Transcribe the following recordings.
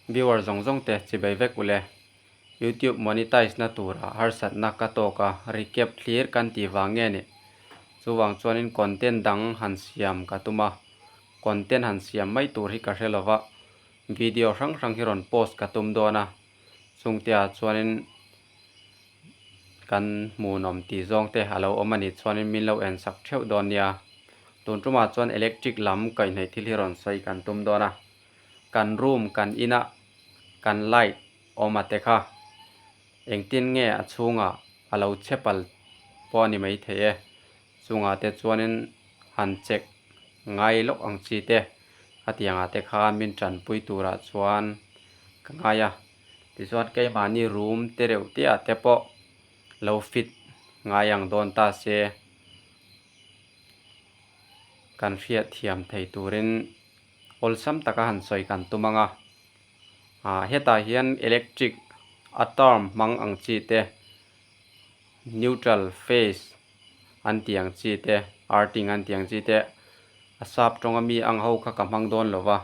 Viewer zawng zawng te chibai vek ule. Youtube monetize na tura harsatna ka tawk a, recap thlir kan tih vang nge ni? Chuvang chuanin content dang han siam ka tum a, content han siam mai tur hi ka hre lova, video hrang hrang hi rawn post ka tum dawn a, chungte ah chuanin kan hmuhnawm tih zawng te a lo awm a nih chuanin min lo en sak theuh dawn nia. Tun tumah chuan electric lam kaihhnaih thil hi rawn sawi kan tum dawn a. Kan room kan inah kan light awm a te kha engtin nge a chhungah a lo che pal pawh a ni maithei e. Chungah te chuanin han check ngai lawk ang chi te khatiangah te khan min tanpui turah chuan ka ngai a. Tichuan keimahni room te reuh te ah te pawh lo fit ngai ang dawn ta se kan hriat thiam thei turin awlsam taka han sawi kan tum ang a. Ah hetah hian electric a term hmang ang chi te neutral phase an tih ang chi te earthing an tih ang chi te a sap tawnga mi ang ho kha ka hmang dawn lo va.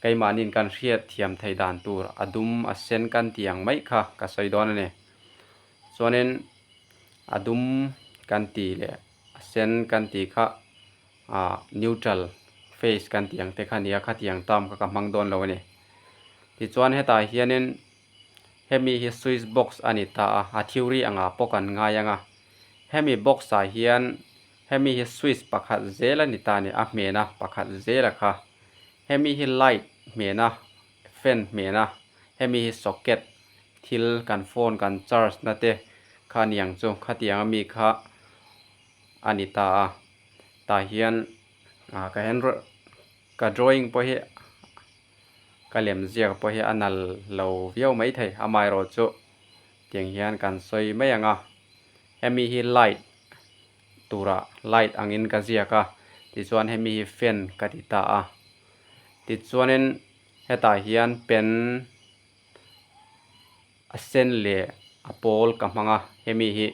Keimahniin kan hriat thiam thei dan tur a dum a sen kan tih ang mai kha ka sawi dawn a ni. Chuanin a dum kan tih leh a sen kan tih kha ah neutral phase kan tih ang te kha a ni a, khatiang term kha ka hmang dawn lo a ni. Tichuan hetah hianin hemi hi switch box a ni ta a, a theory angah pawh kan ngai ang a. Hemi box ah hian hemi hi switch pakhat zel a ni ta a ni, a hmena pakhat zel a kha. Hemi hi light hmena, fan hmena, hemi hi socket thil kan phone kan charge na te kha a ni ang chu, khatiang ami kha a ni ta a. Tah hian ah ka hen ka drawing pawh hi ka lem ziak pawh hi a nal lo viau maithei amaherawh chu tiang hian kan sawi mai ang a. Hemi hi light turah light angin ka ziak a, tichuan hemi hi fan ka ti ta a. Tichuanin hetah hian pen a sen leh a pawl ka hmang a, hemi hi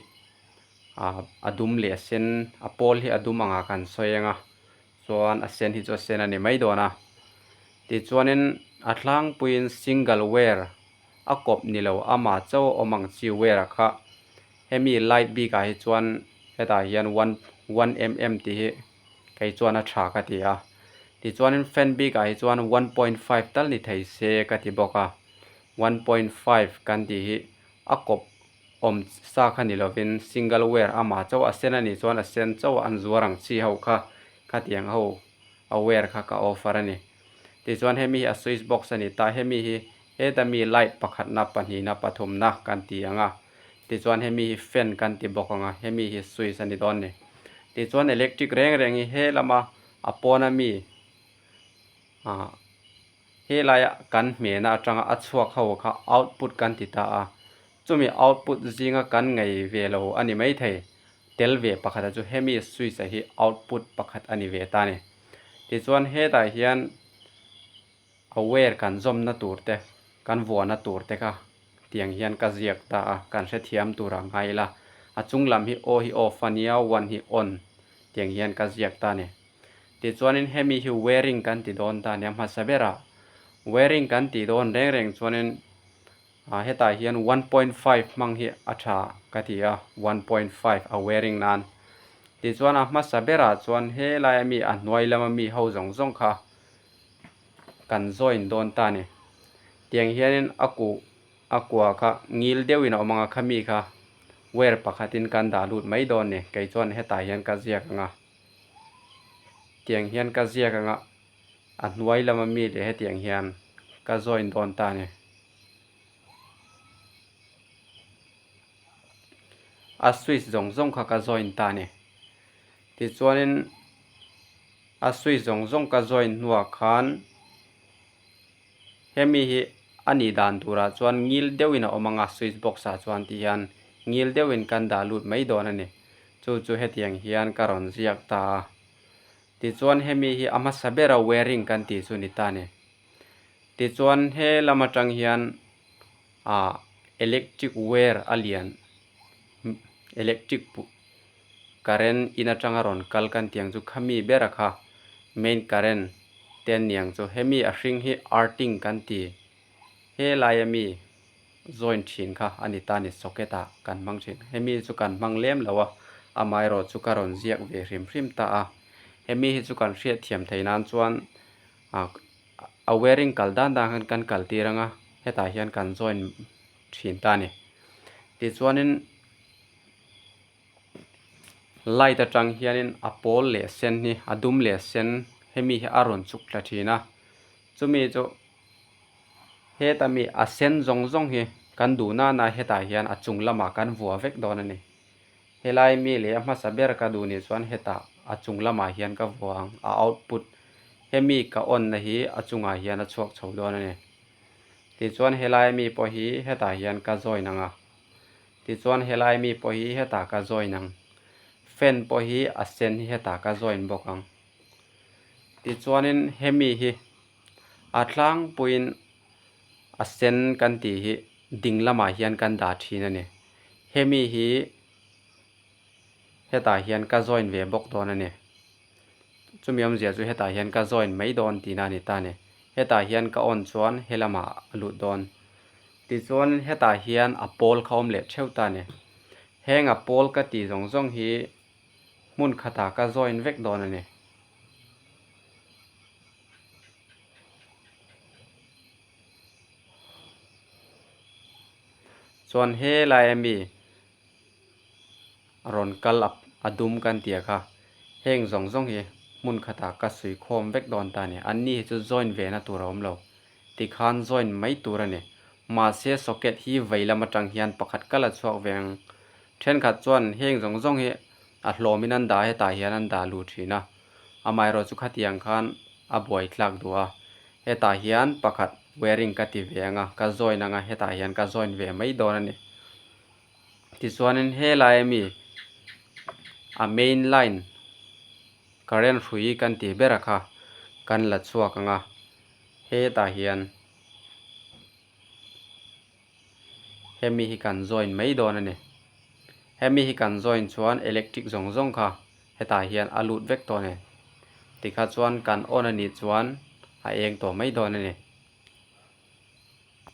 ah a dum leh a sen a pawl hi a dum angah kan sawi ang a, chuan a sen hi chu a sen a ni mai dawn a. Tichuanin a tlangpuiin single wire a kawp ni lo amah chauh a awm ang chi wire kha hemi light bik ah hi chuan hetah hian one one mm tih hi kei chuan a tha ka ti a tichuanin fan bik ah hi chuan 1.5 tal ni thei se ka ti bawk a 1.5 kan tih hi a kawp awm sa kha ni lovin single wire amah chauh a sen a nih chuan a sen chauh an zuar ang chi ho kha khatiang ho a wire kha ka offer a ni. Tichuan hemi hi a switch box a ni ta, hemi hi heta mi light pakhatna, pahnihna, pathumna kan ti ang a, tichuan hemi hi fan kan ti bawk ang a, hemi hi switch a ni dawn ni. Tichuan electric reng reng hi he lama a pawna mi ah helaia kan hmehna atanga a chhuak ho kha output kan ti ta a, chumi output zinga kan ngei ve lo a ni maithei. Tel ve pakhata chu hemi switch ah hi output pakhat a ni ve ta a ni. Tichuan hetah hian a wire kan zawmna tur te, kan vuahna tur te kha tiang hian ka ziak ta a, kan hrethiam tur a ngai ila. A chung lam hi O hi off a nia, one hi on tiang hian ka ziak ta a ni. Tichuanin hemi hi wiring kan ti dawn ta a nia hmasa berah. Wiring kan tih dawn reng reng chuanin Ah hetah hian 1.5 hmang hi a tha ka ti a, 1.5 a wearing nan. Tichuan a hmasa berah chuan helai ami a hnuai lama mi ho zawng zawng kha kan join dawn ta a ni. Tiang hianin a kuh a kua kha ngil deuhin a awm ang a, khami kha wire pakhatin kan dah lut mai dawn a ni. Kei chuan hetah hian ka ziak ang a, tiang hian ka ziak ang a, a hnuai lama mi leh hetiang hian ka join dawn ta a ni. A switch zawng zawng kha ka join ta a ni. Tichuanin a switch zawng zawng ka join hnuah khan hemi hi a nih dan turah chuan ngil deuhin a awm ang a switch box ah chuan ti hian ngil deuhin kan dah lut mai dawn a ni. Chu chu hetiang hian ka rawn ziak ta a. Tichuan hemi hi a hmasa bera wiring kan tih chu ni ta a ni. Tichuan he lam atang hian ah electric wire a lian electric current in atanga rawn kal kan tih ang chu khami bera kha main current te an ni ang chu hemi a hring hi earthing kan ti. Helai ami join thin kha a ni ta a ni socket ah kan hmang thin. Hemi chu kan hmang lem lo a, amaherawh chu ka rawn ziak ve hrim hrim ta a. Hemi hi chu kan hriat thiam thei nan chuan ah a wiring kal dan dan khan kan kal tir ang a, hetah hian kan join thin ta a ni. Tichuanin light atang hianin a pawl leh sen hi a dum leh sen hemi hi a rawn chuk thla thin a, chumi chu heta mi a sen zawng zawng hi kan duh nana hetah hian a chung lamah kan vuah vek dawn a ni. Helai mi leh a hmasa ber ka duh nih chuan hetah a chung lamah hian ka vuah ang, a output hemi ka on na hi a chungah hian a chhuak chho dawn a ni. Tichuan helai mi pawh hi hetah hian ka join ang a. Tichuan helai mi pawh hi hetah ka join ang. Fan pawh hi a sen hi hetah ka join bawk ang. Tichuanin hemi hi a tlangpuiin a sen kan tih hi ding lamah hian kan dah thin a ni. Hemi hi hetah hian ka join ve bawk dawn a ni. Chumi awmzia chu hetah hian ka join mai dawn tihna a ni ta a ni. Hetah hian ka on chuan helamah a lut dawn. Tichuan hetah hian a pawl kha awm leh theuh ta a ni. Heng a pawl ka tih zawng zawng hi hmun khatah ka join vek dawn a ni. Chuan helai ami rawn kal a dum kan tih kha heng zawng zawng hi hmun khatah ka sui khawm vek dawn ta a ni. An ni hi chu join ve na tur a awm lo. Tikhan join mai tur a ni. Mahse socket hi vei lam atang hian pakhat kal a chhuak ve ang. Thenkhat chuan heng zawng zawng hi a hlawmin an dah hetah hian an dah luh thin a. Amaherawhchu khatiang khan a buai tlak duh a. Hetah hian pakhat wearing ka ti ve ang a, ka join ang a, hetah hian ka join ve mai dawn a ni. Tichuanin helai ami a main line current hrui kan tih ber a kha kan la chhuak ang a, hetah hian hemi hi kan join mai dawn a ni. Hemi hi kan join chuan electric zawng zawng kha hetah hian a lut vek tawh a ni. Tikha chuan kan on a nih chuan a eng tawh mai dawn a ni.